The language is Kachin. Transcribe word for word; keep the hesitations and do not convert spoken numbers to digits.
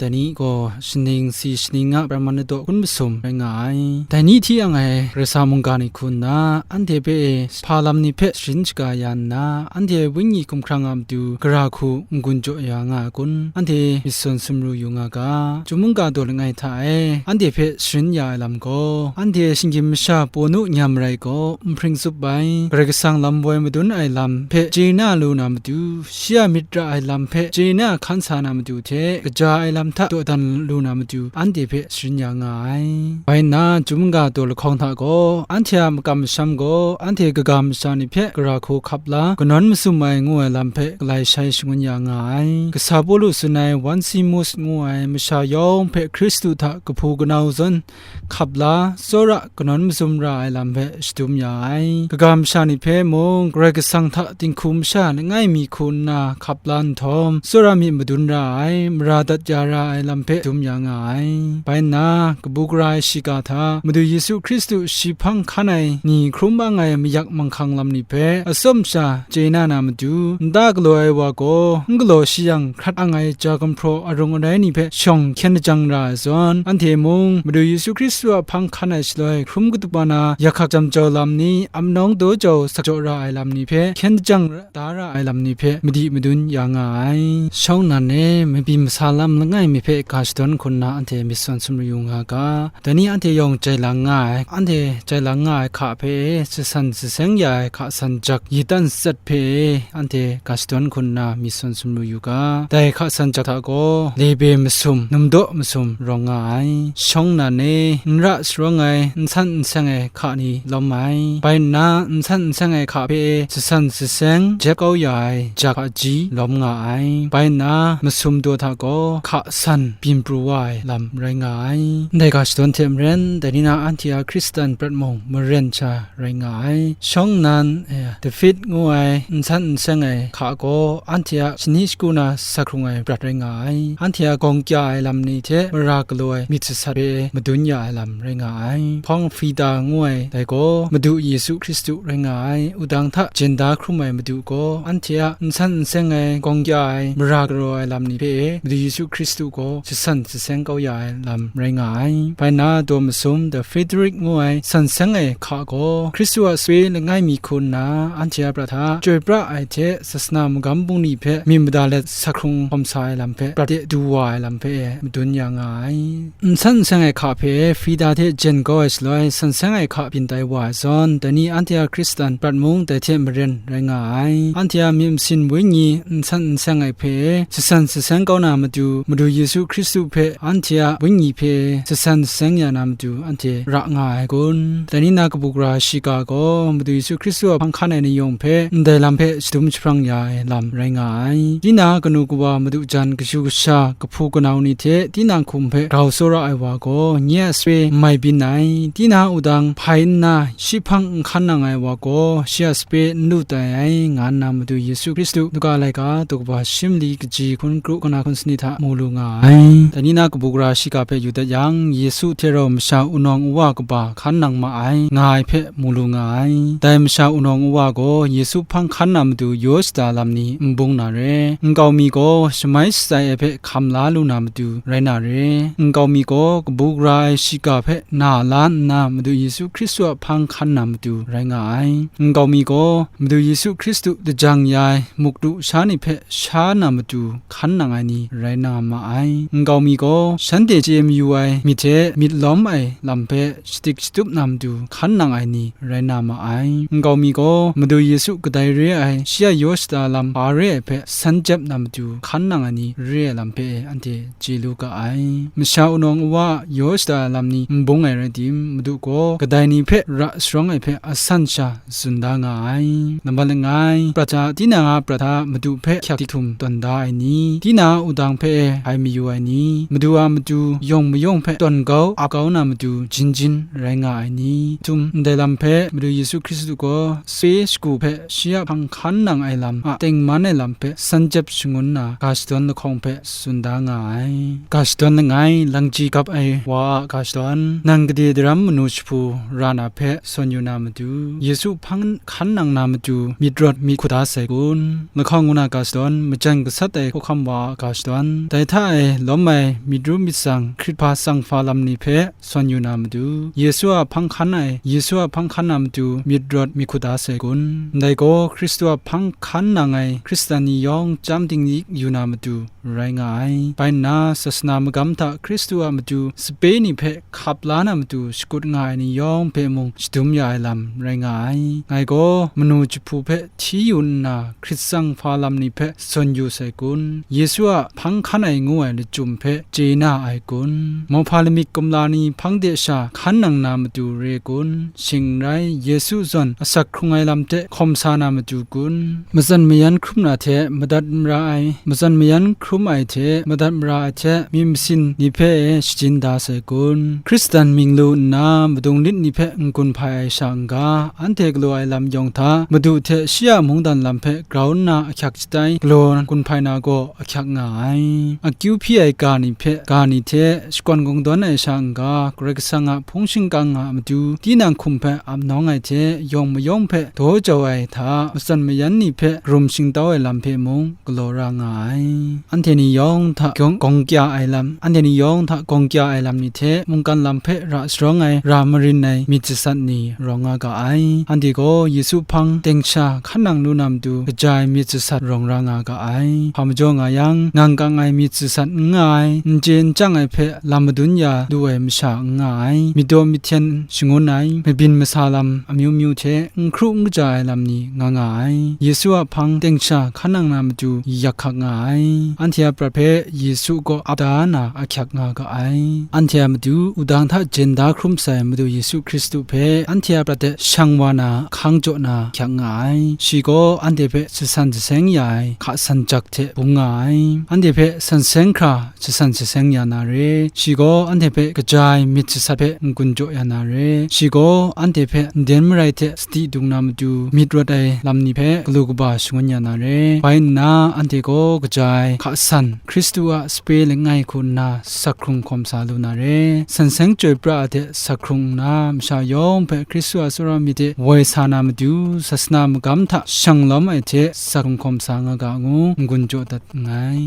Dai ni gaw shaning si shaning a praman ladaw hkun masum rai nga ai. Dai ni hti yang ai Karai Kasang mungga ni hku nna, anhte hpe e hpa lam ni hpe sharin shaga ya nna, anhte wenyi hkumhkrang a matu gara hku n-gun jaw ya nga ai kun, anhte myit sawn sumru yu nga ga. Chyum mungga daw langai hta e anhte hpe sharin ya ai lam gaw, anhte shinggyim masha Pawlu nyam rai gaw, nhpring tsup ai, Karai Kasang lam woi madun ai lam hpe chye na lu na matu, shi a myit ra ai lam hpe chye na hkan sa na matu hte, kaja ai lam hta dawdan lu na matu, anhte hpe sharin ya nga ai. Bai nna, Chyum mungga daw lahkawng hta gaw, anhte a makam masham gaw, anhte kaga masha ni hpe gara hku hkap la, kanawn masum ai ngu ai lam hpe galai shai shangun ya nga ai. Kasa Pawlu tsun ai Onesimus ngu ai masha yawng hpe Hkristu hta kahpu kanau zawn hkap la, tsawra kanawn mazum ra ai lam hpe shadum ya ai. Kaga masha ni hpe mung, Karai Kasang hta dinghku masha langai mi hku nna hkap la nhtawm, tsawra myit madun ra ai, mara dat ya ra ai lam hpe dum ya nga ai. Bai nna, kabu gara ai shiga hta, Madu Yesu Hkristu shi hpang hkan ai ni hkrum ang ai mayak manghkang lam ni hpe, atsawm sha chye na na matu, nta galaw ai wa gaw, n galaw shi yang hkrat ang ai ja gumhpraw arung arai ni hpe shawng hkyen lajang ra ai zawn, anhte mung Madu Yesu Hkristu a hpang hkan ai shaloi hkrum katup ai na, yak hkak jam jau lam ni, amnawng daw jau sak jaw ra ai lam ni hpe hkyen lajang da ra ai lam ni hpe madi madun ya nga ai. Shawng nnan e, mabi masa lam langai mi hpe ga shadawn hku nna anhte myit sawn sumru yu nga ga. Dai ni anhte yawng jai lang nga ai, anhte jai lang nga ai hka hpe e, jasan jaseng ya ai hka san jak, yi tan sat hpe e, anhte ga shadawn hku nna myit sawn sumru yu ga. Dai hka san jak hta gaw, lebe masum, numdaw masum rawng nga ai. Shawng nnan e, n ra sharawng ai, n san n seng ai hka ni lawm ai. Bai nna, n san n seng ai hka hpe e, jasan jaseng jep kau ya ai jak hpaji lawm nga ai. Bai nna, masum daw hta gaw, hka san byin pru wa ai lam rai nga ai. Ndai ga shadawn hte maren, dai ni na anhte a Hkristan prat mung maren sha rai nga ai. Shawng nnan, eh, Dawid ngu ai n san n seng ai hka gaw, anhte a shani shagu na sa hkrung ai prat rai nga ai. Anhte a gawng kya ai lam ni hte mara galaw ai myit sasat hpe madun ya ai lam rai nga ai. Hpawng Fida ngu ai dai gaw, Madu Yesu Hkristu rai nga ai. Wudang hta jen da hkrum ai Madu gaw, anhte a n san n seng ai, gawng kya ai, mara galaw ai lam ni hpe e, Madu Yesu Hkristu gaw jasan jaseng kau ya ai lam rai nga ai. Bai nna, daw masum, The Frederick ngu ai san seng ai hka gaw, Hkristu a sape langai mi hku nna, anhte a prat hta chyoi pra ai hte, sasana magam bungli hpe myit mada let sa hkrung hkawm sa ai lam hpe, prat de du wa ai lam hpe e madun ya nga ai. N san n seng ai hka hpe Fida hte jen kau ai shaloi, san seng ai hka byin tai wa ai zawn, dai ni anhte a Hkristan prat mung dai hte maren rai nga ai. Anhte a myit masin wenyi n san n seng ai hpe, jasan jaseng kau na matu, Madu Yesu Hkristu hpe, anhte a wenyi hpe, jasan jaseng ya na matu, anhte ra nga ai kun? Dai ni na kabu gara shiga gaw, Madu Yesu Hkristu a hpang hkan ai ni yawng hpe, ndai lam hpe shadum jahprang ya ai lam rai nga ai. Tinang kanu kawa madu jan kashu kasha, kahpu kanau ni hte tinang hkum hpe grau tsawra ai wa gaw, nye a sape n mai byin ai. Tinang wudang hpai nna, shi hpang n hkan nang ai wa gaw, shi a sape n lu tai ai, nga nna Madu Yesu Hkristu, Luka laika, daw kaba shi mali kaji hkun kru, kana hkun sani hta mu lu nga ai. Dai ni na kabu gara shiga hpe yu dat yang, Yesu hte rau masha wunawng uwa kaba hkan nang ma ai, nga ai hpe mu lu nga ai. Dai masha wunawng uwa gaw Yesu hpang hkan na matu yaw shada lam ni n bung na re. Nkau mi gaw shamai shatsai ai hpe hkam la lu na matu rai na re. Nkau mi gaw kabu gara ai shiga hpe na la nna Madu Yesu Hkristu a hpang hkan na matu rai nga ai. Nkau mi gaw Madu Yesu Hkristu lajang ya ai muk du sha ni hpe sha na matu hkan nang ai ni rai na ma ai. Nkau mi gaw shanhte chye mayu ai myit hte myit lawm ai lam hpe shadik shatup na matu hkan nang ai ni rai na ma ai. Nkau mi gaw Madu Yesu kadai re ai, shi a yaw shada lam hpa re ai hpe san jep na matu hkan nang ai ni re ai lam hpe anhte chye lu ga ai. Masha wunawng uwa a yaw shada ai lam ni n bung ai rai tim, Madu gaw kadai ni hpe ra sharawng ai hpe asan sha tsun da nga ai. Nambat langai, prat hta, tinang a prat hta Madu hpe hkyak dihtum tawn da ai ni? Tinang a wudang hpe e hpai mayu ai ni? Madu a matu yawng mayawng hpe tawn kau ap kau na matu jin jin rai nga ai ni? Tum, ndai lam hpe Madu Yesu Hkristu gaw sape shagu hpe shi a hpang hkan nang ai lam a tengman ai lam hpe san jep shangun na, ga shadawn lahkawng hpe tsun da nga ai. Ga shadawn langai, langji gap ai wa a ga shadawn, nang gade daram manu jahpu ra na hpe sawn yu na matu, Yesu hpang hkan nang na matu myit rawt myit hkut da sai kun? Lahkawng ngu na ga shadawn, majan gasat ai hkawhkam wa a ga shadawn, dai hta e e lawm ai myit ru myit tsang, hkrit hpa tsang hpa lam ni hpe sawn yu na matu, Yesu a hpang hkan ai, Yesu a hpang hkan na matu myit rawt myit hkut da sai kun? Ndai gaw, Hkristu a hpang hkan nang ai Hkristan ni yawng chyam dinglik yu na matu rai nga ai. Bai nna, sasana magam hta Hkristu a matu sape ni hpe hkap la na matu shakut nga ai ni yawng hpe mung shadum ya ai lam rai nga ai. Ngai gaw manu jahpu hpe hti yu nna, hkrit tsang hpa lam ni hpe sawn yu sai kun? Yesu a hpang hkan ai ngu ai lachyum hpe chye na ai kun? Mawhpa lamik kumla ni hpang de sha hkan nang na matu re kun? Shing n rai, Yesu zawn asak hkrung ai lam hte hkawm sa na matu kun? Matsan mayan hkrum na hte madat mara ai, matsan mayan hkrum ai hte madat mara ai hte myit masin ni hpe e shajin da sai kun? Hkristan mying lu nna madung lit ni hpe n-gun hpai ai sha n-ga, anhte galaw ai lam yawng hta, Madu hte shi a mungdan lam hpe grau nna ahkyak shatai galaw n-gun hpai na gaw ahkyak nga ai. Akyu hpyi ai ga ni hpe, ga ni hte shakawn kungdawn ai sha n-ga, Karai Kasang a hpung shingkang a matu, tinang hkum hpe ap nawng ai hte, yawng mayawng hpe daw jau ai hta, matsan mayan ni hpe karum shingtau ai lam hpe mung galaw ra nga ai. Anhte ni yawng hta gawng, gawng kya ai lam, anhte ni yawng hta gawng kya ai lam ni hte mungkan lam hpe ra sharawng ai ra marin ai myit jasat ni rawng nga ga ai. Anhte gaw Yesu hpang teng sha hkan nang lu na matu kaja ai myit jasat rawng ra nga ga ai. Hpa majaw nga yang, ngang kang ai myit jasat n nga ai, n chye n chyang ai hpe lam madun ya lu ai masha n nga ai, myit daw myit hten shangun ai, mabyin masa lam amyu myu hte n hkru n kaja ai lam ni nga nga ai. Yesu a hpang teng sha hkan nang na matu yak hkak nga ai. Anhte a prat hpe Yesu kaw ap da na ahkyak nga ga ai. Anhte a matu wudang hta jen da hkrum sai Madu Yesu Hkristu hpe anhte a prat de shang wa na hkang jaw na ahkyak nga ai. Shi gaw anhte hpe jasan jaseng ya ai hka san jak hte bung nga ai. Anhte hpe san seng hkra jasan jaseng ya na re. Shi gaw anhte hpe kaja ai myit jasat hpe n-gun jaw ya na re. Shi gaw anhte hpe nden marai hte sadi dung na matu myit rawt ai lam ni hpe galu kaba shangun ya na re. Bai nna, anhte gaw kaja ai hka san, Hkristu a sape langai hku nna sak hkrung hkawm sa lu na re. San seng chyoi pra ai hte sak hkrung nna, masha yawng hpe Hkristu a tsawra myit de woi sa na matu, sasana magam hta shang lawm ai hte sak hkrung hkawm sa nga ga ngu, n-gun jaw dat nngai.